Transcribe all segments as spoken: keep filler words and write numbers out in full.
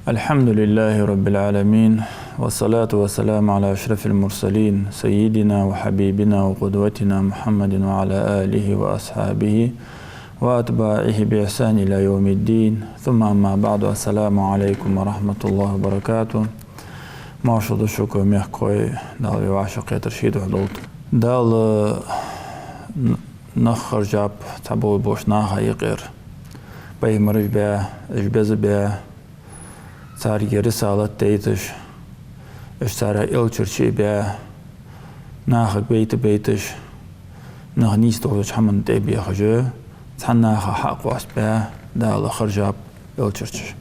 الحمد لله رب العالمين، والصلاة والسلام على أشرف المرسلين، سيدنا وحبيبنا وقدوتنا محمد وعلى آله وأصحابه وأتباعه بإحسان إلى يوم الدين. ثم أما بعد، السلام عليكم ورحمة الله وبركاته. Моаршал да шуга, мехкахой, Дала вай вӀашагӀкхетар ший духьа долда. Дала н-, нах хержаб цхьабола бош наха юкъера. Пайхамараш баь, уж беза баь, царга рисалат дайташ, уж царех элчарчий баь, нахага байта байташ, нах нийсдолча хӀаман тӀа бехаш, цхьан наха хьакъоастабаь Дала хержаб элчарчаш.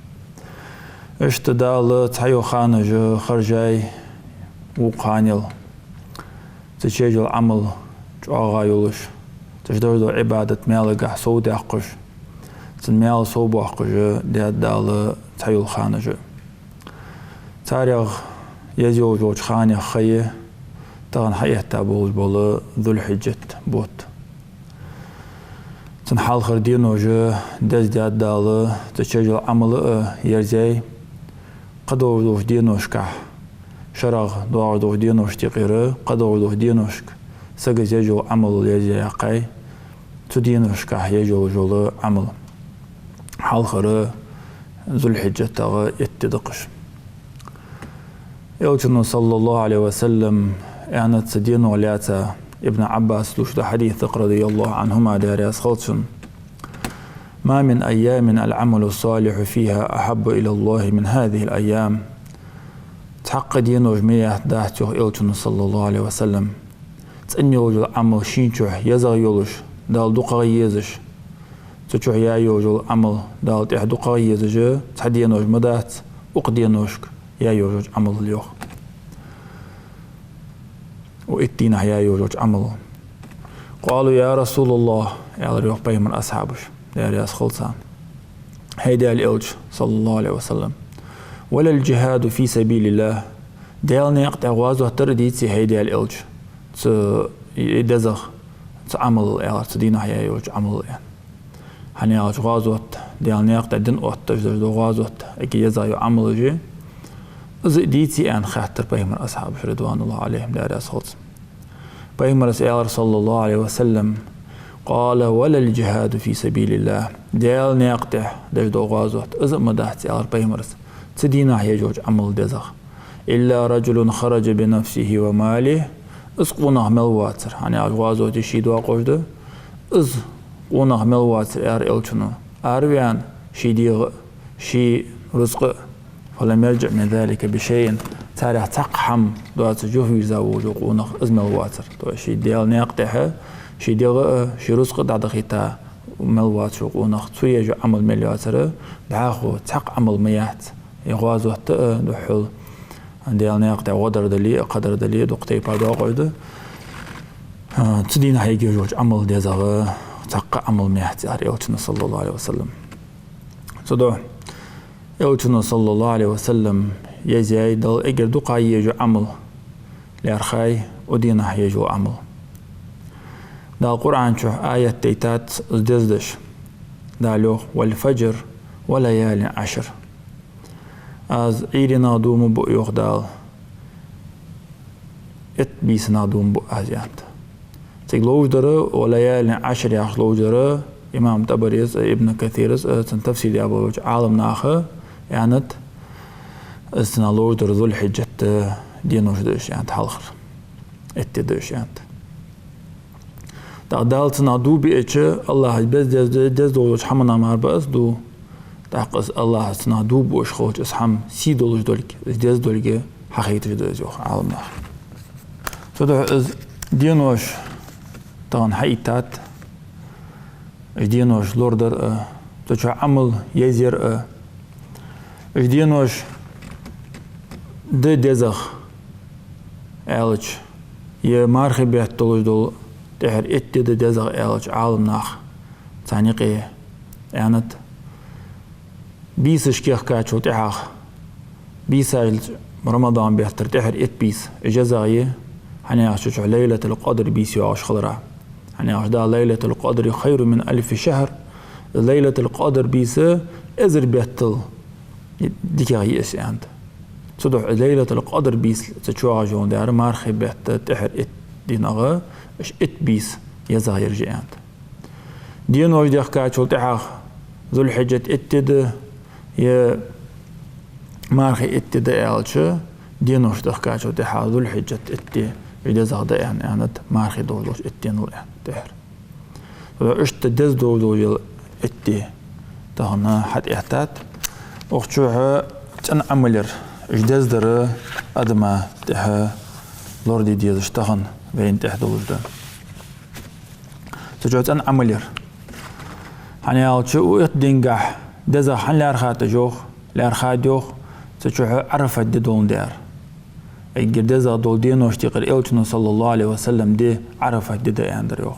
Иштта Дала цхьайола ханаш хержай вокх ханел, цу чу еш йола Ӏамал чӀоагӀа йолаш, цу чу деш дола Ӏибадат маьлагахьа совдаьккхаш, цун маьл совбоаккхаш даьд Дала цхьайола ханаш. Царех еза йолаш йолча ханех ха я тахан хьаэтта болаш бола Зуль-Хьиджат бутт. Цун хьалхара денош деза даьд Дала, цу чу еш йола Ӏамал а ерзай, кхыдолаш долча деношкахь, шерагӀа доагӀаш долча деношта юкъера кхыдолаш долча деношка сага еш йола Ӏамал ерзаяьккхай, цу деношкахь еш йолаш йола Ӏамал. Хьалхара Зуль-Хьиджатагара итт ди да-кх уж. Элчано, саллаллахӀу Ӏалайхи ва саллам, аьннад цу денах лаьца, Ибн Ӏаббаса дувцаш дола хьадис да-кх, رضي الله عنهما, Даьла раьза хилва цунна: ما من أيام العمل الصالح فيها أحب إلى الله من هذه الأيام. Цхьаккха денош ма яц, йоах Элчано, саллаллахӀу Ӏалайхи ва саллам, цӀена йолаш йола Ӏамал шийна чу езагӀа йолаш, Далла дукхагӀа езаш, цу чу яь йолаш йола Ӏамал Далла тӀехьа дукхагӀа езаш цхьа денош ма дац укх деношка яь йолаш йолча Ӏамалал, йоах. Укх итт дийнахьа яь йолаш йолча Ӏамалал. قالوا يا رسول الله, аьлар, йоах, Пайхамара асхьабаша, Даьла раьза хилва царна: хӀай Даьла Элча, саллаллахӀу Ӏалайхи ва саллам, ولا الجهاد في سبيل الله, Даьла наькъа тӀа гӀазот дар а деций, хӀай Даьла Элча, цу дезагӀа, цу Ӏамалал, аьлар, цу дийнахьа яь йолча Ӏамалал, аьнна. ХӀана аьлча гӀазот, Даьла наькъа тӀа дин оттадеш дола гӀазот, эггара езагӀа йола Ӏамалаш я. Из а деций, аьнна, хаьттар Пайхамара асхьабаша, رضوان الله عليهم, Даьла раьза хилва царна. Пайхамара аьлар, саллаллахӀу Ӏалайхи ва саллам: قال ولا الجهاد في سبيل الله, Даьла наькъа тӀа деш дола гӀазот, из а ма дац, аьлар Пайхамара, цу дийнахьа еш йолча Ӏамалал дезагӀа. إلا رجل خرج بنفسه وماله, из къонах мел воацар, хӀана аьлча гӀазот ший доакъош да, из къонах мел воацар, аьлар Элчано, араваьнна ший дегӀа а, ший рузкъа а, فلم يرجع من ذلك بشيء, царех цхьаккха хӀама доацаш юхавийрза волаш вола къонах из мел воацар. То есть ший Даьла наькъа тӀа ший дегӀ а, ший рузкъа а дӀадахийта мел воацаш вола къонах, цо еш йола Ӏамал мел йоацар, дӀахо цхьаккха Ӏамал ма яц, е гӀазот а духьал, Даьла наькъа тӀа гӀо дар дале а, кхыдар дале а, дукха тайпара доакъош да. А, цу дийнахьа еш йолча Ӏамалал дезагӀа цхьаккха Ӏамал ма яц, аьлар Элчано, саллаллахӀу Ӏалайхи ва саллам. Цудухьа Элчано, саллаллахӀу Ӏалайхи ва саллам, езъяьй Далла эггара дукхагӀа езаш йола Ӏамал, лаьрхӀай укх дийнахьа еш йола Ӏамал. Дала Къуръан чу аят дайтад из дездеш. Дала йоах: والفجر وليال عشر. Аз Ӏуйренах дув ма буъ, йоах Дала, итт бийсанах дув ма буъ аз, аьннад. Цига ловш дар, وليال عشر яхаш ловш дар, имам ТӀабарес а, Ибн Касирас а цун тафсир даь болча Ӏаламнаха аьннад, из цунах ловш дар Зуль-Хьиджата денош да уж, аьннад, хьалхара итт ди да уж, аьннад. ТӀаккха Дала цунах дув биача, АллахӀа беза деза, деза долча хӀаманах мара ба из дув. ТӀаккха из АллахӀа цунах дув буаш хилча, из хӀама сий долаш долга, из деза долга хьахайташ да из, йоах Ӏаламнаха. Цудухьа из денош тахан хьаийттад, уж денош лорадар а, цу чу Ӏамал езъяр а, уж денош да дезагӀа аьлча, е мархий бетта долаш дола тӀехьара итт ди да дезагӀа аьлча, Ӏаламнаха цхьан наькъе аьннад, бийсаш кехкачул тӀехьагӀа, бийсаш Рамадан беттара тӀехьара итт бийса, уж дезагӀа я, хӀана аьлча цу чу Лайлатуль-Къадр бийса йоагӀаш хиларах. ХӀана аьлча Дала: ليلة القدر خير من ألف شهر, Лайлатул-Къадр бийса эзар беттал дикагӀа я из, аьннад. Цудухьа Лайлатул-Къадр бийса цу чу йолаш дар мархий бетта тӀехьара итт дийнахьа, уж итт бийса езагӀа я ераш, аьннад. Денош дехкачул тӀехьагӀа Зулхьиджат итт ди да, е мархий итт ди да аьлча, денош дехкачул тӀехьагӀа Зулхьиджат итт ди уж дезагӀа да, аьнна, аьннад, мархий долаш долча итт денал, аьнна, тӀехьара. Иштта деза долаш дола итт ди тахан хьатӀаэттад. Укх чухь цӀена Ӏамал яр, уж деза дар адама тӀехьа лораде дезаш тахан вайна тӀехьа долаш да. Цу чухь цӀена Ӏамал яр. ХӀана аьлча, укх итт дийнахьа дезагӀа хӀана лаьрхӀад йоах, лаьрхӀад йоах, цу чухь Ӏарафат ди доландаь яр. Эггара дезагӀа дола деношта юкъера Элчано, саллаллахӀу Ӏалайхи ва саллам, ди Ӏарафат ди да аьннадар йоах.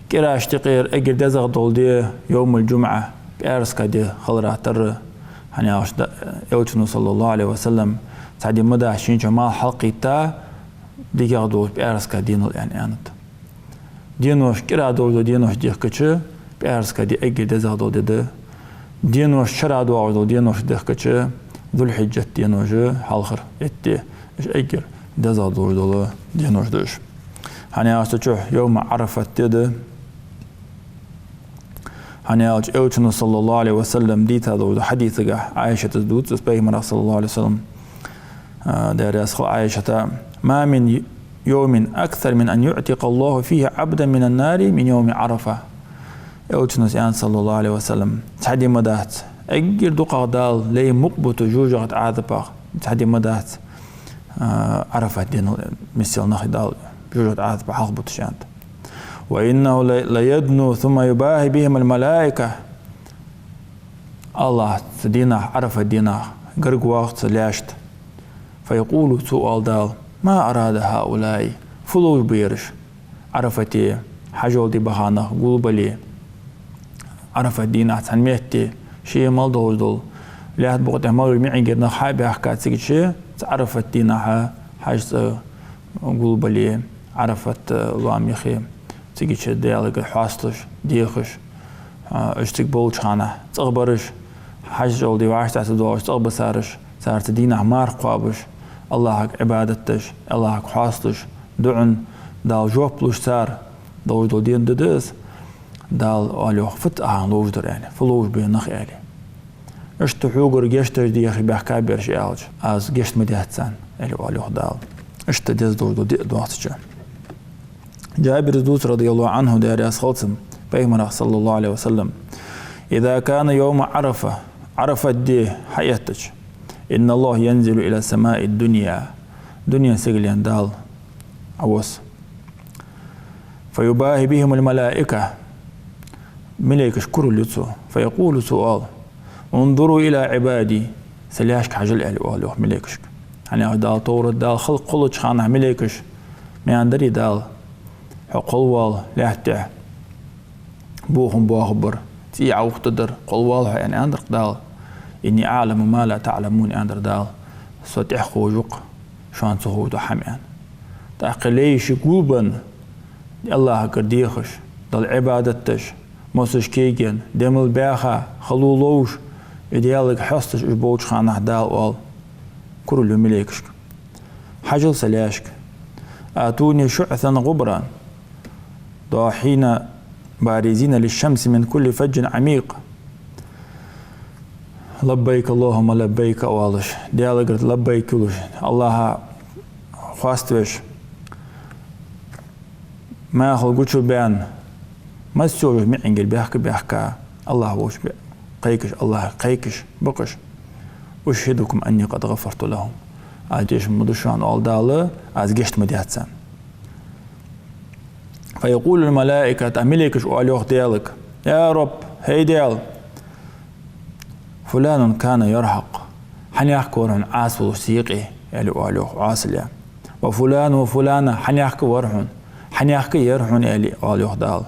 КӀирашта юкъера эггара дезагӀа дола ди йовмул-жумӀа, пӀаьраска ди хилара тара, хӀана аьлча да-, Элчано, саллаллахӀу Ӏалайхи ва саллам, цхьа ди ма дац шийна чу мал хьалкхийтта дикагӀа долча пӀаьраска денал, аьнна, аьннад. Денош кӀира долаш дола денош дехкача, пӀаьраска ди эггара дезагӀа дола ди да. Денош шера доагӀаш дола денош дехкача, Зулхьиджат денош, хьалхара итт ди, уж эггара дезагӀа долаш дола денош да уж. ХӀана аьлча цу чухь йовму Ӏарафат ди да. ХӀана аьлча Элчано, саллаллахӀу Ӏалайхи ва саллам, дийца долаш дола хьадисагахь Ӏайшатас дувц из, Пайхамарах, саллаллахӀу Ӏалайхи ва саллам, а, Даьла раьза хилва Ӏайшата: «ما من يوم أكثر من أن يعتق الله فيه عبدا من النار من يوم عرفة». Элчано аьннад, саллаллахӀу Ӏалайхи ва саллам: цхьа ди ма дац, эггара дукхагӀа Дала лай мукъа буташ жожагӀатен Ӏазапах, цхьа ди ма дац, а, Ӏарафат денал миссел нах Дала жожагӀатен Ӏазапах хьалхабуташ, аьннад. «وإنه ل-، ليدنو ثم يباهي بهم الملائكة». АллахӀ цу дийнахьа, Ӏарафат дийнахьа, гарга воагӀа цу лаьшта. «فيقول», цо оал Дала: «ما أراد هؤلاء», фу ловш ба ераш? Ӏарафате хьажол де баха нах гулбале, Ӏарафат дийнахьа цхьан метте ший мел долаш дола, лаьтта букъа тӀа мел йола миӀингара нах хьа а баьхка, цига чу цу Ӏарафат дийнахьа хьажцӀа гулбале, Ӏарафат, э, лоам юхе, цига чу Даьлагара хьоасташ, дехаш, а, уж цига болча хана цӀагӀа бараш, хьажол де вӀаштӀехьа ца доагӀаш цӀагӀа бисараш, цар цу дийнахьа марха кхоабаш, АллахӀага Ӏибадат деш, АллахӀага хьоасташ, дуӀан Дала жоп луш цар долаш дола ди да из. Дала оал йоах: «Фу да хьона ловш дар?» аьле, «Фу ловш ба нах?» аьле. «Иштта хьогара гешт деш дехаш баьхка бераш», аьлча, «Аз гешт ма даьд царна», аьле, оал йоах Дала. Иштта деза долаш дола ди да цу чу. Джабира дувц, радияллахӀу Ӏанху, Даьла раьза хилва цунна, Пайхамарах, саллаллахӀу Ӏалайхи ва саллам: «إذا كان يوم عرفة», Ӏарафат ди хьаэттача, «إن الله ينزل إلى السماء الدنيا», дунен сигален Дала Ӏовосс. «فيباهي بهم الملائكة», малейкашка курал ю цо. «فيقول», цо оал: «انظروا إلى عبادي», са лаьшка хьажал, аьле, оал йоах малейкашка. ХӀана аьлча Дала товрат, Дала халкъ кхоллача хана малейкаш маьндарий Дала: «Хьо кхолвоал лаьтта тӀа, бохам боахабар, цӀий Ӏоухадар, кхолвоал хьо», аьнна, аьннадар Дала. «إني أعلم ما لا تعلمون», аьннадар Дала. «Со тӀех ховш ва-кх шоана ца ховш дола хӀама», аьнна. ТӀаккха лай ший гулбенна, АллахӀагара дехаш, Далла Ӏибадат деш, мосаш кегенна, дем мел баьха, хало ловш, из Даьлага хьоасташ уж болча хана Дала оал, курал ю малейкашка: «Хьажал са лаьшка. آتوني شعثا غبرا ضاحين بارزين للشمس من كل فج عميق». «لبيك اللهم لبيك», оалаш, Даьлагара лаббайк йолаш, АллахӀа хоаставеш, мехал гучабаьнна, масса йолча миӀингара баьхка-баьхка, АллахӀ волча бе-, кхайкаш, АллахӀага кхайкаш, бакъаш: «أشهدكم أني قد غفرت لهم». Аз тешам ма ду шоана, оал Дала, аз гешт ма даьд царна. «فيقول الملائكة», а малейкаша оал йоах Даьлага: «يا رب», хӀай Даьла, «فلان كان يرهق», хьанехк вар хьона Ӏаса волаш цу юкъе, аьле, оал йоах, Ӏасале. «وفلان وفلانة», хьанехк вар хьона, хьанехк яр хьона, аьле, оал йоах Дала.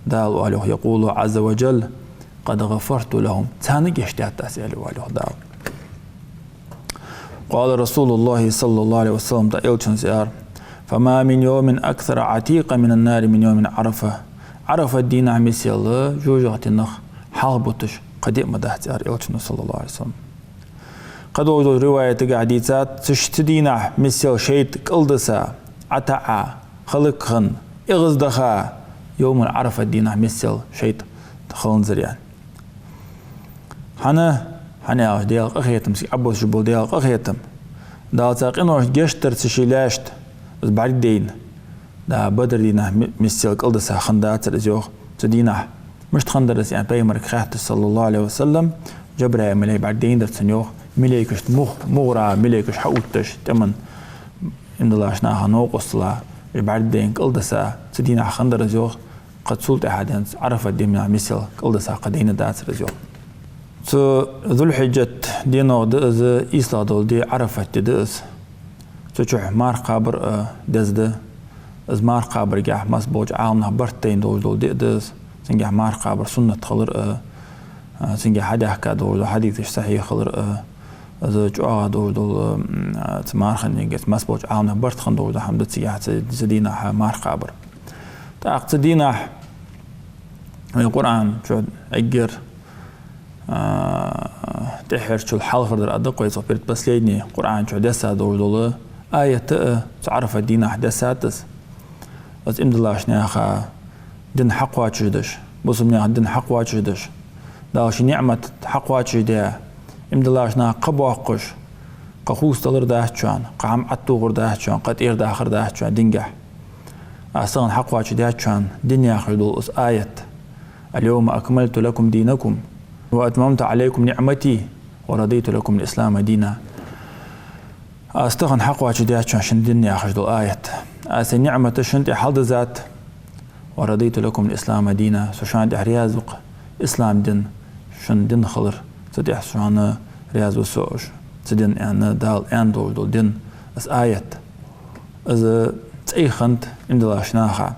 Дала оал йоах: «يقول عز وجل: قد غفرت لهم», царна гешт даьд аз, аьле, оал йоах Дала. قال رسول الله صلى الله عليه وسلم, тӀаккха Элчано аьлар: «فما من يوم أكثر عتيقا من النار من يوم عرفة». Ӏарафат дийнахьа миссел жожагӀатенах хьалха буташ кхы диъ ма дац, аьлар Элчано, саллаллахӀу Ӏалайхи ва саллам. Кхы долча риваятагахь дийцад, цу ш-, цу дийнахьа миссел шайтӀа кӀалдиса, ӀотаӀа, хӀалакхинна, эгӀаздаха, йовмул Ӏарафат дийнахьа миссел шайтӀа хиланзар, яьхад. ХӀана? ХӀана аьлча Даьла къахетам, цига Ӏобоссаш бола Даьла къахетам. Дала цар къиношта гешт дар цу ший лаьшта, из бӀаргадайна. Да, Бадр дийнахьа ми-, миссел кӀалдиса хиннадацар из, йоах, цу дийнахьа. Мишта хиннадар из, аьнна, пайхамарга хаьттача, саллаллахӀу Ӏалайхи ва саллам, Жабраил малайк бӀаргадайнадар цунна, йоах, малайкашта мугӀ-, мугӀара, малайкаш хьаотташ, тӀема иман диллача наха новкъостал, уж бӀаргадайна кӀалдиса, цу дийнахьа хиннадар из, йоах, кхы цул тӀехьа денз Ӏарафат дийнахьа миссел кӀалдиса кхы дайнадацар из, йоах. Цу Зулхьиджат денох да из, ийслагӀа дола ди Ӏарафат ди да из. Цу чухь марха кхабар а деза да. Из марха кхабаргахь массаболча Ӏаламнаха барт тайна долаш дола ди да из. Цунгахь марха кхабар суннат хилар а, а, цунгахь хьадаьхка долаш дола хьадисаш сахьихь хилар а, из чӀоагӀа долаш дола, м, а, цу марханна герга массаболча Ӏаламнаха барт хинна долаш дола хӀама да цигахь цу, цу дийнахьа марха кхабар. ТӀаккха цу дийнахьа вай Къуръан чу эггара, а, тӀеххьарчул хьалхардар а да-кх вай, цох предпоследний Къуръан чу десса долаш дола аят а цу Ӏарафат дийнахьа дессад из. Из иман диллача наха дин хьакхоачашдеш, бусалба наьха дин хьакхоачашдеш, Дала ший ниӀмат хьакхоачашдаь, иман диллача наха кхаъ боаккхаш, кхы хувцадалар дац шоана, кхы хӀама ӀотӀатохар дац шоана, кхы тӀера дахар дац шоана дингахь. Аз тахан хьакхоачашдаьд шоана дин яхаш дола из аят. اليوم أكملت لكم دينكم وأتممت عليكم نعمتي ورضيت لكم الإسلام دينا. Аз тахан хьакхоачашдаьд шоана шун дин яхаш дола аят. Аз сай ниӀмат шун тӀа хьалдизад. ورضيت لكم الإسلام دينا. Со шоана тӀа раьза ва-кх ислам дин, шун дин хилар. Цу тӀа шоана раьза ва со, цу дин, аьнна, Дала аьнна долаш дола дин, из аят. Из цӀай хиннад иман диллача наха.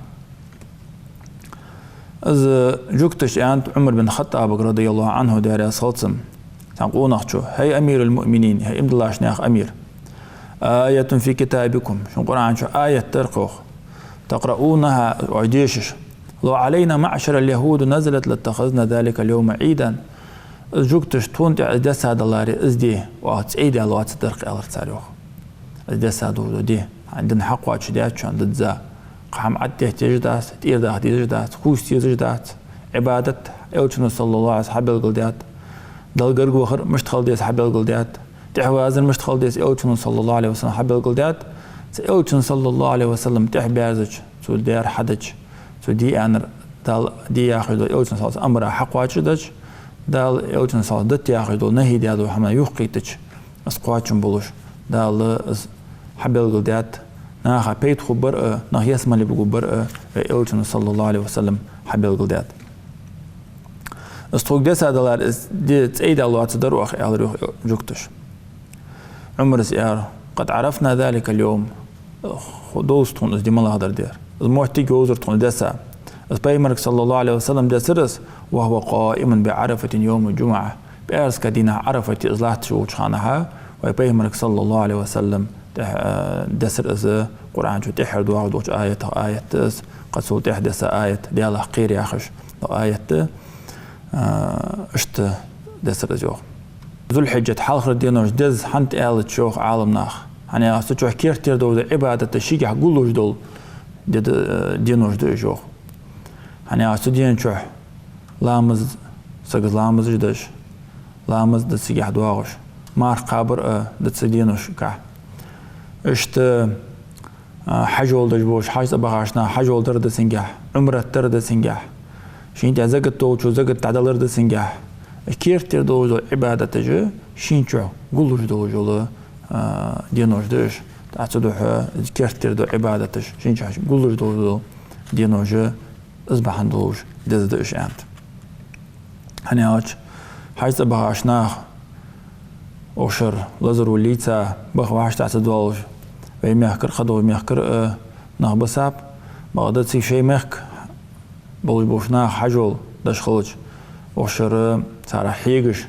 Из жугташа аьннад Ӏумар бин ХаттӀабага, радияллахӀу Ӏанху, Даьла раьза хилва цунна. Цхьан къонахчо: «هيا أمير المؤمنين, хӀай иман диллача наьха амир, آية في كتابكم, шун Къуръан чу аят дар-кх, йоах, تقرؤونها, оаш дешаш, لو علينا معشر اليهود نزلت لاتخذنا ذلك اليوم عيدا». Из жугташа тхона тӀа из десса даларе, из ди оаха цӀай даь лоацаргдар-кх, аьлар цар, йоах. Из десса долаш дола ди, хӀана, дин хьакхоачашдаьд шоана дизза. Кхы хӀама ӀотӀадетта дезаш дац, тӀера даха дезаш дац, хувца дезаш дац. Ӏибадат Элчано, саллаллахӀу Ӏалайхи ва саллам, хьабелгалдаьд. Далла гарга вахар мишта хила деза хьабелгалдаьд. ТӀехьавазар мишта хила деза Элчано, саллаллахӀу Ӏалайхи ва саллам, хьабелгалдаьд. Цу Элчано, саллаллахӀу Ӏалайхи ва саллам, тӀехьабаьрзача, цо даьр хьадича, цо де аьннар, Дала де яхаш дола, Элчано, саллаллахӀу Ӏалайхи ва саллам, амара хьакхоачашдича, Дала Элчано, саллаллахӀу Ӏалайхи ва саллам, датта яхаш дола нахьи даь дола хӀама юхакхийттача, из кхоачам болаш Дала из хьабелгалдаьд. Наха пайда хургбар а, нах ялсмале бигургбар а, вай Элчано, саллаллахӀу Ӏалайхи ва саллам, хьабелгалдаьд. Из тхога десса даларе, из ди цӀай даь лоацаргдар оаха, аьлар, йоах, жугташа. Ӏумара аьлар: «قد عرفنا ذلك اليوم». Ху-, довз тхона из ди малагӀдар, дер. Из моттиг йовзар тхона десса. Из пайхамарга, саллаллахӀу Ӏалайхи ва саллам, десар из: «وهو قائم بعرفة يوم الجمعة». ПӀаьраска дийнахьа Ӏарафате из латташ волча хана, вай пайхамарга, саллаллахӀу Ӏалайхи ва саллам, тӀехьа, э, десар из, Къуръан чу тӀеххьара доагӀаш долча аятех аят да из, кхы цул тӀехьа десса аят, Даьлах кхера яхаш дола аят да, э, иштта десар из, йоах. Зулхьиджат хьалхарча денош деза хӀана да аьлча, йоах Ӏаламнаха, хӀана аьлча цу чухь керттера дола Ӏибадаташ шийгахь гуллуш дола де-, э, денош да уж, йоах. ХӀана аьлча цу ден чухь ламаз, саго ламазаш деш, ламаз да цигахь доагӀаш, марха кхабар а да цу деношкахь. Иштта, а, хьажол деш болаш, хьаж цӀа бахача наха хьажол дар да цигахь, Ӏумрат дар да цигахь. Шийна тӀа закат долчо закат дӀадалар да цигахь. Керттера дола Ӏибадаташ шийна чухь гуллуш долаш дола, а, денош да уж. ТӀаккха цудухьа керттера дола Ӏибадаташ шийна чухь гуллуш долаш дола денош из бахьан долаш деза да уж, аьннад. ХӀана аьлча хьаж цӀа бахача наха, укх шера лазар волийца, баха вӀаштӀехьа ца доалаш, вай мехкара, кхыдолча мехкара а нах бисаб, бакъда цига шоай мехка болаш болча наха хьажол деш хилча, укх шера царех хьегаш,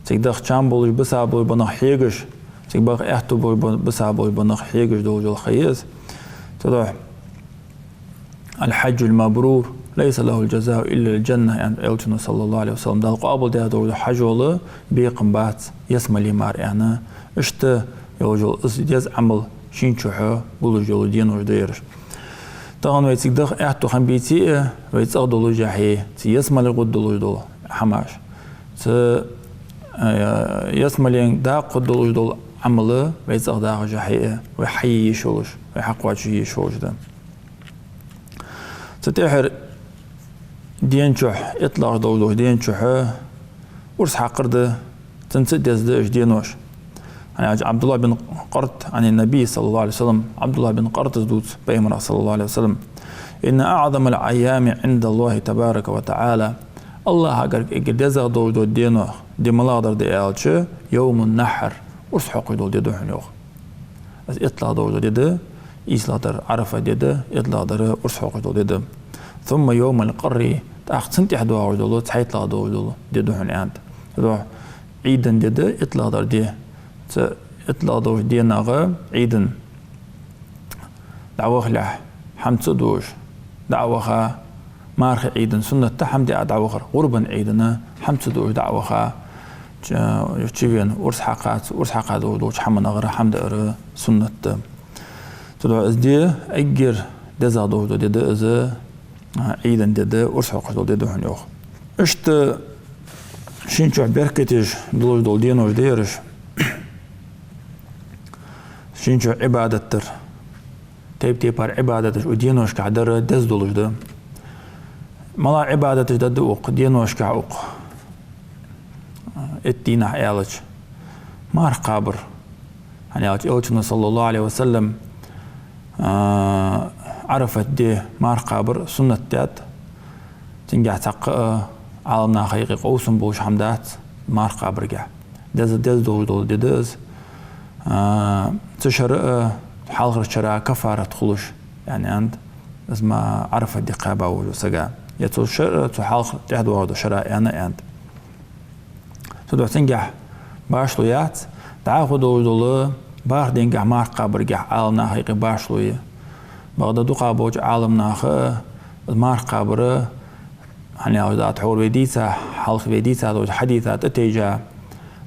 цига даха чам болаш, бисаб болаш бола нах хьегаш, цига баха аьттув болаш бола, бисаб болаш бола нах хьегаш долаш дола ха я из. Цудухьа الحج المبرور «ليس له الجزاء إلا الجنة», аьннад Элчано, саллаллахӀу Ӏалайхи ва саллам. Дала къоабал даь долаш дола хьажол бекхам бац, ялсмале мара, аьнна. Иштта йолаш йола из деза Ӏамал шийна чухь гуллуш йола денош да ераш. Тахан вай цига даха аьттув хиннабеце а, вай цӀагӀа долаш яхье, цу ялсмале гӀоргдолаш дола хӀамаш, цу, э, ялсмален дакъа хургдолаш дола Ӏамал вай цӀагӀа дахаш яхье а, вай хьае йиш йолаш, вай хьакхоачаш йиш йолаш да. Цу тӀехьара ден чухь, итлагӀа долаш долча ден чухь урс хьакхар да, цунца деза да уж денош. ХӀана аьлча Ӏабдуллахь бин Къарт, عن النبي صلى الله عليه وسلم, Ӏабдуллахь бин Къартас дувц Пайхамарах, саллаллахӀу Ӏалайхи ва саллам: «إن أعظم الأيام عند الله تبارك وتعالى». АллахӀагара эггара дезагӀа долаш дола ден, ди малагӀдар да аьлча, «يوم النحر», урс хьокхаш дола ди да хьона, йоах. Из итлагӀа долаш дола ди да, ийслагӀдар Ӏарафат ди да, итлагӀдар урс хьокхаш дола ди да. «ثم يوم القر», тӀаккха цунна тӀехьа доагӀаш дола, цхьайттлагӀа долаш дола ди да хьона, аьннад. Цудухьа Ӏийда ди да итлагӀдар ди. Цу итлагӀа долча денагӀа, Ӏийда, дӀавахалехь, хӀама ца дуаш дӀа а ваха, мархий Ӏийда суннат да хӀама диа дӀавахар, гӀурбан Ӏийда хӀама ца дуаш дӀа а ваха, чу-, чувена урс хьакха, цу урс хьакха долаш долча хӀаманагӀара хӀама даар суннат да. Цудухьа из ди эггара дезагӀа долаш дола ди да из, а, Ӏийда ди да, урс хьокхаш дола ди да хьона, йоах. Иштта шийна чухь беркаташ долаш дола денош да ераш. Шийна чухь Ӏибадат дар, тайп-тайпара Ӏибадаташ укх деношкахь дар деза долаш да. МалагӀа Ӏибадаташ да укх деношкахь, укх итт дийнахьа аьлча? Марха кхабар. ХӀана аьлча Элчано, саллаллахӀу Ӏалайхи ва саллам, а, Ӏарафат ди марха кхабар суннат даьд. Цунгахь цхьаккха а Ӏаламнаха юкъе къовсам болаш хӀама дац марха кхабаргахь. Деза, деза долаш дола ди да из. А, цу шера а, хьалхарча шера каффарат хулаш, аьнна, аьннад, из ма Ӏарафат ди кхаьба волча сага. Е цу шера, цу хьалха тӀехьа доагӀаш долча шера, аьнна, аьннад. Цудухьа цунгахь башхало яц, дӀахо долаш дола бархӀ денгахь марха кхабаргахь Ӏаламнаха юкъе башхало я. Бакъда дукхагӀболча Ӏаламнаха марха кхабар, хӀана аьлча, тхьовра вай дийца, хьалха вай дийца долча хьадиса тӀатайжа: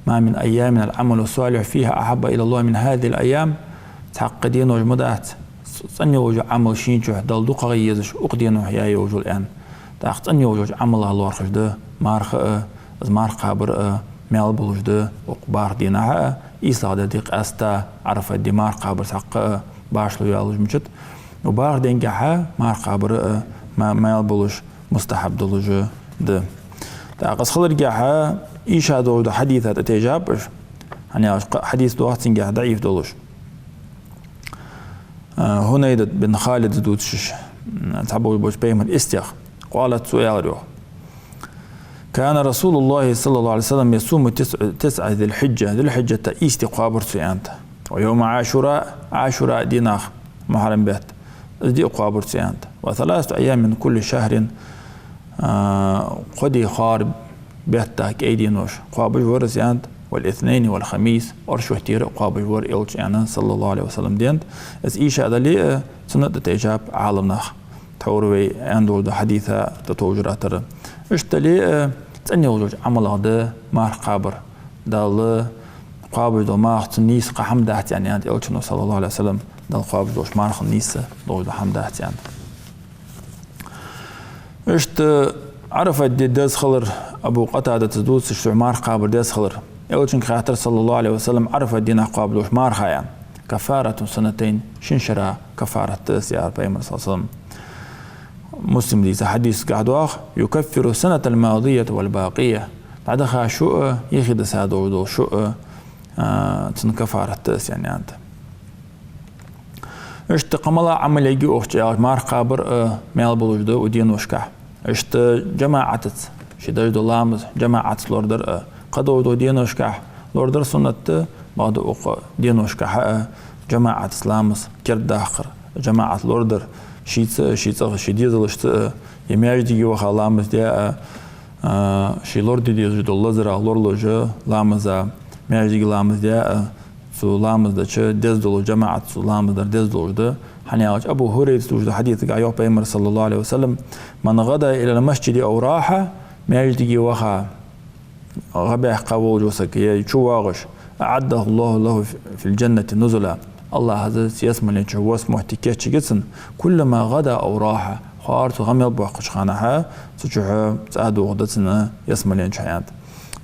«ما من أيام العمل الصالح فيها أحب إلى الله من هذه الأيام». Цхьаккха денош ма дац, цӀена йолаш йола Ӏамал шийна чухь Далла дукхагӀа езаш укх деношка яь йолаш йола, аьнна. ТӀаккха цӀена йолаш йолча Ӏамалех лоархӀаш да марха а, из марха кхабар а маьл болаш да укх бархӀ дийнахьа а, ийслагӀдар ди къаьстта, Ӏарафат ди марха кхабар цхьаккха а башхало йолаш мичад, укх бархӀ денгахьа марха кхабар а ма-, маьл болаш, мустахьаб долаш да. ТӀаккха из хиларгахьа, ийша долаш дола хьадиса тӀатайжаб уж, хӀана аьлча кхы хьадис доагӀа цунгахь даӀиф долаш. А, Хунайдат бин Халида дувц шоаш, м, цхьаболча Пайхамара истех. قالت, цо аьлар, йоах: «كان رسول الله صلى الله عليه وسلم يصوم تسع، تسع ذي الحجة», Зуль-Хьиджата ийс ди кхоабар цо, аьннад. «ويوم عاشوراء», Ӏашура дийнахьа, Мухьаррам бетта, из ди кхоабар цо, аьннад. «وثلاثة أيام من كل شهر», а, кхо ди хар бетта кӀай денош кхоабаш вар из, аьннад. «والاثنين والخميس», оршоттера а кхоабаш вар Элча, аьнна, саллаллахӀу Ӏалайхи ва саллам, денад. Из ийша дале а, цунна тӀатайжаб Ӏаламнаха, тхьовра вай аьнна долаш дола хьадиса тӀатовжара тара. Иштта дале а, цӀена йолаш йолча Ӏамалех да марха кхабар. Далла кхоабаш дола марха цун нийса кхы хӀама дац, аьнна, аьннад Элчано, саллаллахӀу Ӏалайхи ва саллам. Далла кхоабаш долча мархан нийса долаш дола хӀама дац, аьнна. Иштта Ӏарафат ди деза хилар, Абу Къатадатас дувц шоаш, марха кхабар деза хилар. Элчанга хаьттар, саллаллахӀу Ӏалайхи ва саллам, Ӏарафат дийнахьа кхоабаш долаш марха, аьнна. «كفارة سنتين», шин шера каффарат да из, аьлар Пайхамара, саллаллахӀу Ӏалайхи ва саллам. Муслима дийца хьадисагахь доагӀа: «يكفر السنة الماضية والباقية». ДӀадахача шу а, юхедиса долаш дола шу а, а, цун каффарат да из, аьнна, аьннад. Иштта кхы малагӀа Ӏамал йоагӀа укх чу аьлча, марха кхабар а маьл болаш да укх деношкахь. Иштта жамаӀатаца, ший деш дола ламаз жамаӀатаца лорадар а. Кхыдолча деношкахь лорадар суннат да, бакъда укх деношкахь а жамаӀатаца ламаз кердадаккхар, жамаӀат лорадар, шийца а, ший цӀагӀа, ший дезалашца а, е маьждиге ваха ламаз де а, а, ший лораде дезаш дола лазарах лоралуш ламаза, маьждиге ламаз де а, цу ламаз деча деза долаш, жамаӀатаца ламаз дар деза долаш да, ХӀана аьлча Абу ХӀурайрас дувцача хьадисагахь йоах Пайхамара, саллаллахӀу Ӏалайхи ва саллам: «من غدا إلى المسجد أو راح», маьждиге ваха, гӀа баьккха волча сага, е чу воагӀаш, «أعد الله له في الجنة نزلا». АллахӀа цу ялсмален чу вос моттиг кийчъергья цунна, «كلما غدا أو راح», хӀара цу гӀа мел боаккхача хана, цу чу цӀа дохаргда цунна ялсмален чу, аьннад.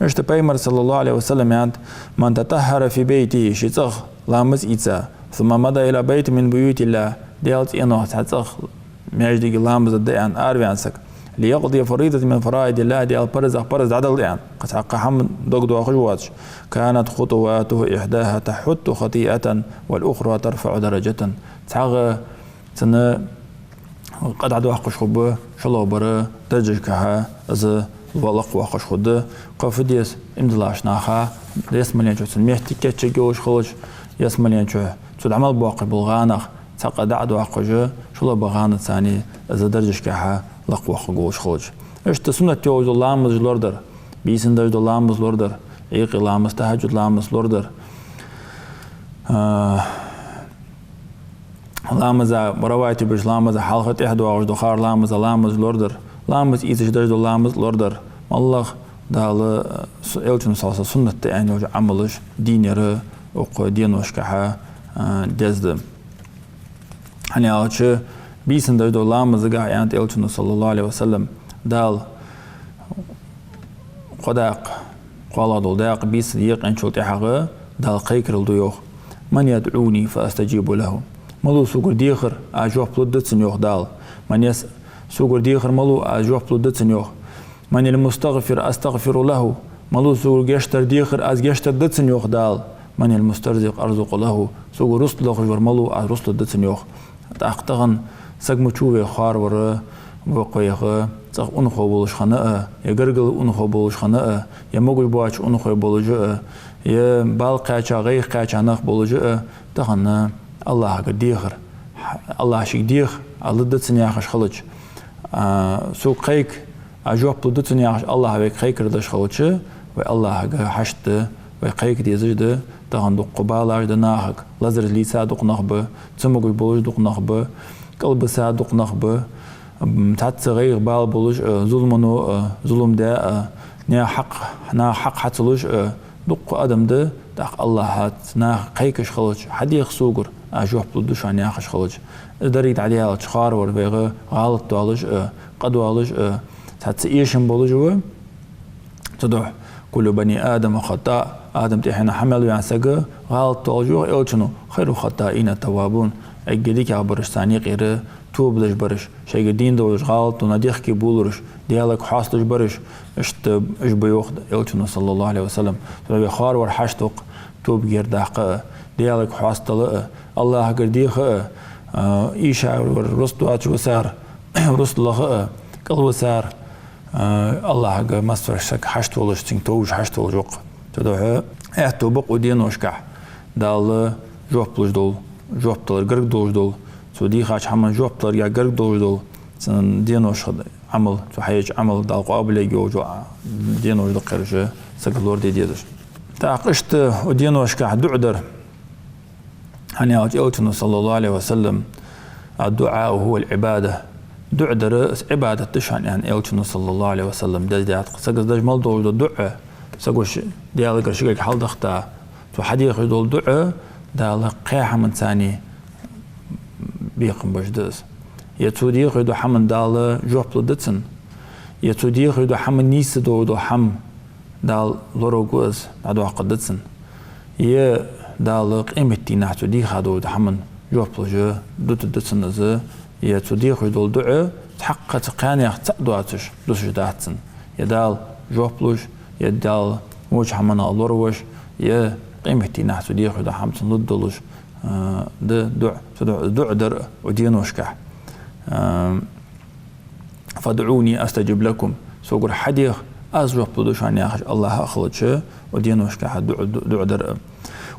Иштта Пайхамара, саллаллахӀу Ӏалайхи ва саллам, аьннад: «من تطهر في بيته», ший цӀагӀа ламаз ийца, «ثم مضى إلى بيت من بيوت الله», Даьла цӀенах цхьа цӀагӀа, маьждиге ламаз де аьнна араваьнна саг, «ليقضي فريضة من فرائض الله», Даьла парзех парз дӀадала аьнна, кхы цхьаккха хӀама дог доахаш воацаш, «كانت خطواته إحداها تحط خطيئة والأخرى ترفع درجة». ЦхьаькхагӀа цун къа дӀадоаккхаш хургба, шоллагӀбар даржашкахьа из лакхвоаккхаш хургда. Кхы фу деза, иман диллача наха, ялсмален чу цунна моттиг кийчъергйолаш хилча, ялсмален чу цо дӀа мел боаккхаш бола гӀа нах, цхьа къа дӀа а доаккхаш, шоллагӀбола гӀанацара из даржашкахьа лакхвоаккхаргволаш хилча. Иштта суннат йолаш дола ламазаш лорадар, бийсан деш дола ламаз лорадар, Ӏуйкъе ламаз, тахӀаджуд ламаз лорадар. А, ламаза, раватибаш ламаза хьалха, тӀехьа доагӀаш дола хӀара ламаза ламазаш лорадар, ламаз ийцаш деш дола ламаз лорадар. МоллагӀа Дала, э, су-, Элчано, саллаллахӀу Ӏалайхи ва саллам, суннат да аьнна йолча Ӏамалаш дийнахьара укх деношкахьа, а, деза да. ХӀана аьлча бийсан деш дола ламазагахь, аьннад Элчано, саллаллахӀу Ӏалайхи ва саллам, Дала кхо дакъа, кхоалагӀа дола дакъа бийсан екъаенначул тӀехьагӀа Дала кхайкарал ду, йоах: «من يدعوني فأستجيب له». Малув согара дехар, аз жоп лургда цунна, йоах Дала. «من يس-», согара дехар малув, аз жоп лургда цунна, йоах. «من المستغفر أستغفر له». Малув согара гешт дар дехар, аз гешт дергда цунна, йоах Дала. «من المسترزق أرزق له». Согара рузкъа лохаш вар малув, аз рузкъа лургда цунна, йоах. ТӀаккха тахан саг ма вий вай хоарвар, вокхо яха цӀагӀа унахо волаш хинна а, е гаргара унахо болаш хинна а, е могаш боацаш унахой болаш а, е бала кхаьча, гӀайгӀа кхаьча нах болаш а, тахан АллахӀагара дехар, АллахӀа шийга деха, аз лургда цунна яхаш хилча, а, сога кхайка, аз жоп лургда цунна яхаш АллахӀа вайга кхайкар деш хилча, вай АллахӀага хьашт да, вай кхайка дезаш да. Тахан дукха балаш да нахага, лазарца лийца дукха нах ба, цамогаш болаш дукха нах ба, кӀалбиса дукха нах ба, м, цхьацца гӀайгӀа, бала болаш а, зуламо а, зулам даь а, наьха хьакъ, наьха хьакъ хьа ца луш а, дукха адам да. ТӀаккха АллахӀаца наха кхайкаш хилча, хьадеха согара, аз жоп лургда шоана яхаш хилча, из деррига дӀадаьлча, хоарвар вайга гӀалат доалаш а, къа доалаш а, цхьацца эшам болаш а ва. Цудухьа: «كل بني آدم خطاء», Адама тӀехьенах хьа мел ваьнна саг гӀалат доалаш ва, йоах Элчано. «خير الخطائين التوابون», эггара дикагӀбараш царна юкъера тоба деш бараш, шоайга дийна долаш гӀалатонна дехке болараш, Даьлага хьоасташ бараш, иштта уж ба, йоах Элчано, саллаллахӀу Ӏалайхи ва саллам. Цудухьа вай хоарвар хьашт ва-кх тоба гердаккха а, Даьлага хьоастадала а, АллахӀагара деха а, а, эшавар, рузкъа доацаш висар рузкъа лаха а, кӀалвисар, а, АллахӀага массавар саг хьашт волаш, цунга товжаш хьашт волаш ва-кх. Цудухьа аьттув ба-кх укх деношкахь Дала жоп луш дола, жоп далар гарга долаш дола, цо дийхача хӀаман жоп даларга гарга долаш дола, цун денош хада Ӏамал, цо хьаеча Ӏамал Дала къоабалъергйолаш йола денош да-кх ераш, сага лораде дезаш. ТӀаккха иштта укх деношкахь дуӀа дар. ХӀана аьлча Элчано, саллаллахӀу Ӏалайхи ва саллам: «الدعاء هو العبادة». ДуӀа дар из Ӏибадат да шоана, аьннад Элчано, саллаллахӀу Ӏалайхи ва саллам, деза даьтта. Сага деш мел долаш дола дуӀа, саго ш-, Даьлагара шийга хьалдахийта, цо хьадехаш дола дуӀа Дала кхаь хӀаманца бекхам беш да из. Е цо дехаш долча хӀаман Дала жоп лургда цунна, е цо дехаш долча хӀаман нийса долаш дола хӀама Дала лоравергва из, дӀадоаккхаргда цунна. Е Дала къематдийнахьа цо дийха долча хӀаман жоп луш дутаргда цунна из, е цо дехаш дола дуӀа цхьаккха цу кхаьннех цаӀ доацаш дусаш дац цунна. Е Дала жоп луш, е Дала воча хӀаманах лоравеш, е къематдийнахьа цо дехаш дола хӀама цунна лургдолаш, а, да дуӀа. Цудухьа дуӀа дар укх деношкахь. А, «فادعوني أستجب لكم». Согара хьадеха, аз жоп лургда шоана яхаш АллахӀа а хилча, укх деношкахь дуӀа, ду-, дуӀа дар а.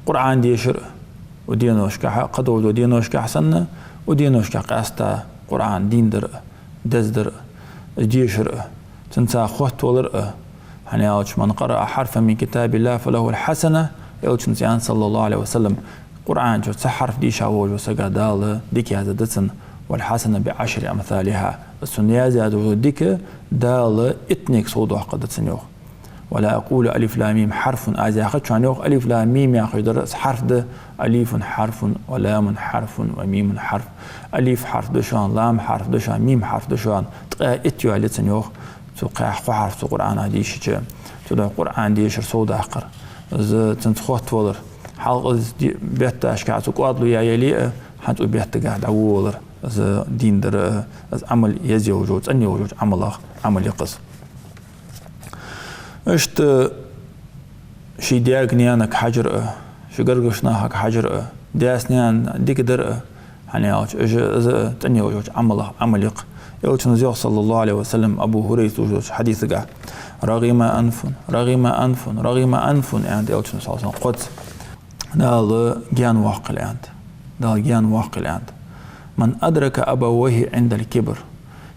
Къуръан дешар а укх деношкахь, кхыдолча деношкахь санна, укх деношкахь къаьстта Къуръан дийна дар а, деза дар а, дешар а, цунца хоттавалар а. ХӀана аьлча: «من قرأ حرفا من كتاب الله فله الحسنة», Элчано аьннад, саллаллахӀу Ӏалайхи ва саллам, Къуръан чу цхьа хьарф дийша волча сага Дала дика яздаьд цунна, «والحسنة بعشر أمثالها». Цунна яздаь дола дика Дала иттанга совдоаккхаргда цунна, йоах. «ولا أقول ألف لام ميم حرف», аз яхац шоана, йоах, алиф лам мим яхаш дар хьарф да, «ألف حرف ولام حرف وميم حرف». Алиф хьарф да шоана, лам хьарф да шоана, мим хьарф да шоана, ткъаь итт йоалаю цунна, йоах, цу кхаь кхо хьарф цу Къуръана дийшача. Цудухьа Къуръан дешар совдаккхар, из цунца хоттавалар, хьалха из ди-, бетташка цу кӀоадало яь яле а, хӀанз цу беттага дӀаволавалар, из дийна дар а, из Ӏамал еза йолча, цӀена йолча Ӏамалех Ӏамал я-кх из. Иштта ший даьга-наьнага хьажар а, ший гаргарча нахага хьажар а, даьца-наьнаца дика дар а, хӀана аьлча, уж, из цӀена йолча Ӏамалех Ӏамал я-кх. Элчано йоах, صلى الله عليه وسلم, Абу ХӀурайрас дувцача хьадисага: «رغم أنف، رغم أنف، رغم أنف», аьннад Элчано, صلى الله عليه وسلم, кхозза. Дала гаьна воаккхалва, аьннад. Дала гаьна воаккхалва, аьннад. «من أدرك أبويه عند الكبر».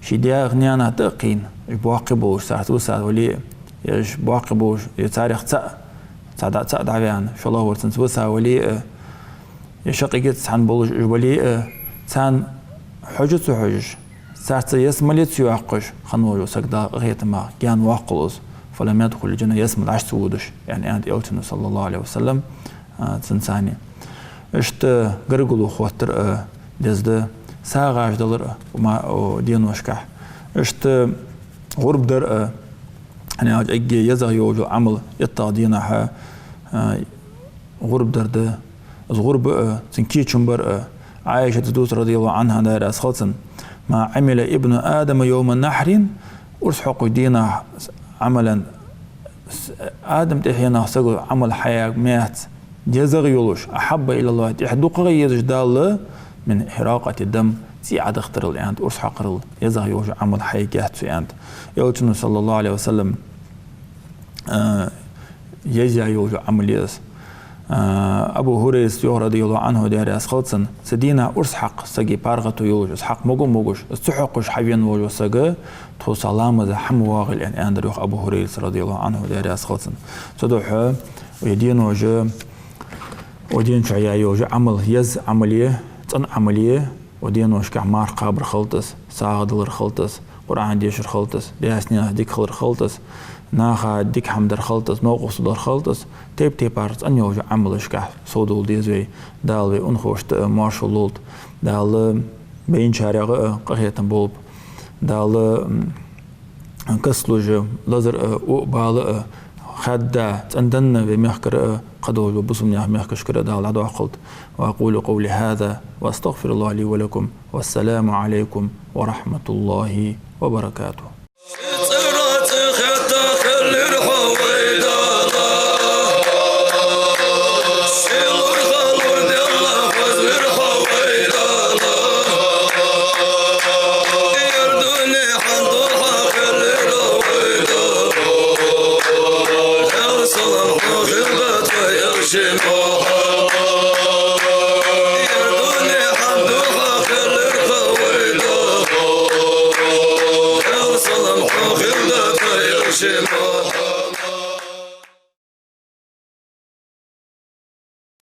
Ший даьх-наьнах тӀакхийна, уж боккхий болаш, царца виса вале а, е уж боккхий болаш, е царех цаӀ, цаӀ дӀа-, цаӀ дӀаваьнна, шоллагӀвар цунца виса вале а, е шаккхе цхьана болаш уж вале а, царна хьожаш а ца хьожаш, царца ялсмале ца йоаккхаш хинна вола саг Дала къахетамах гаьна воаккхалва из, «فلم يدخل الجنة», ялсмале дӀа ца водаш, аьнна, аьннад Элчано, صلى الله عليه وسلم, а, цунца цхьана. Иштта гаргало хоттар а деза да, сагӀаш далар а, ма-, о, деношкахь. Иштта гӀурба дар а, хӀана аьлча, эггара езагӀа йолча Ӏамал иттагӀа дийнахьа, а, гӀурба дар да. Из гӀурба а, цун кечам бар а. Ӏайшата дувц, رضي الله عنها, Даьла раьза хилва цунна: «ما عمل ابن آدم يوم النحر», урс хьокхача дийнахьа Ӏамалан, с-, Адама тӀехьенах саго Ӏамал хьаяьннай маьц, езагӀа йолаш, «أحب إلى الله», тӀех дукхагӀа езаш Далла, «من إهراق الدم», цӀий Ӏодахийтарал, аьннад, урс хьокхарал езагӀа йолаш Ӏамал хьаяьннай цо, аьннад. Элчано, صلى الله عليه وسلم, а, еза йолаш Ӏамал я из. А, Абу ХӀурайрас йоах, رضي الله عنه, Даьла раьза хилва цунна: цу дийнахьа урс хьакха сага паргӀато йолаш, из хьакха мога а могаш, из ца хьокхаш хьавена вола саг тхоца ламаза хьа ма воагӀалва, аьнна, аьннадар, йоах, Абу ХӀурайрас, رضي الله عنه, Даьла раьза хилва цунна. Цудухьа ер денош, ер ден чу яь йола Ӏамал еза Ӏамал я, цӀена Ӏамал я, ер деношкахь марха кхабар хилда из, сагӀа далар хилда из, Къуръан дешар хилда из, даьца-наьнаца дика хилар хилда из, наха дика хӀама дар хилда из, новкъостал дар хилда из, тайп-тайпара цӀена йолча Ӏамалашкахь совдовла деза вай. Дала вай унахошта а моаршал лолда. Дала байначарех а къахетам болба. Дала, м, кастлуш а, лазар а, уӀ а, бала а, хаьдда, цӀенданна вай мехкара а, кхыдолча бусалба наьха мехкашкара а Дала дӀадоаккхалда. وأقول قولي هذا وأستغفر الله لي ولكم. والسلام عليكم ورحمة الله وبركاته.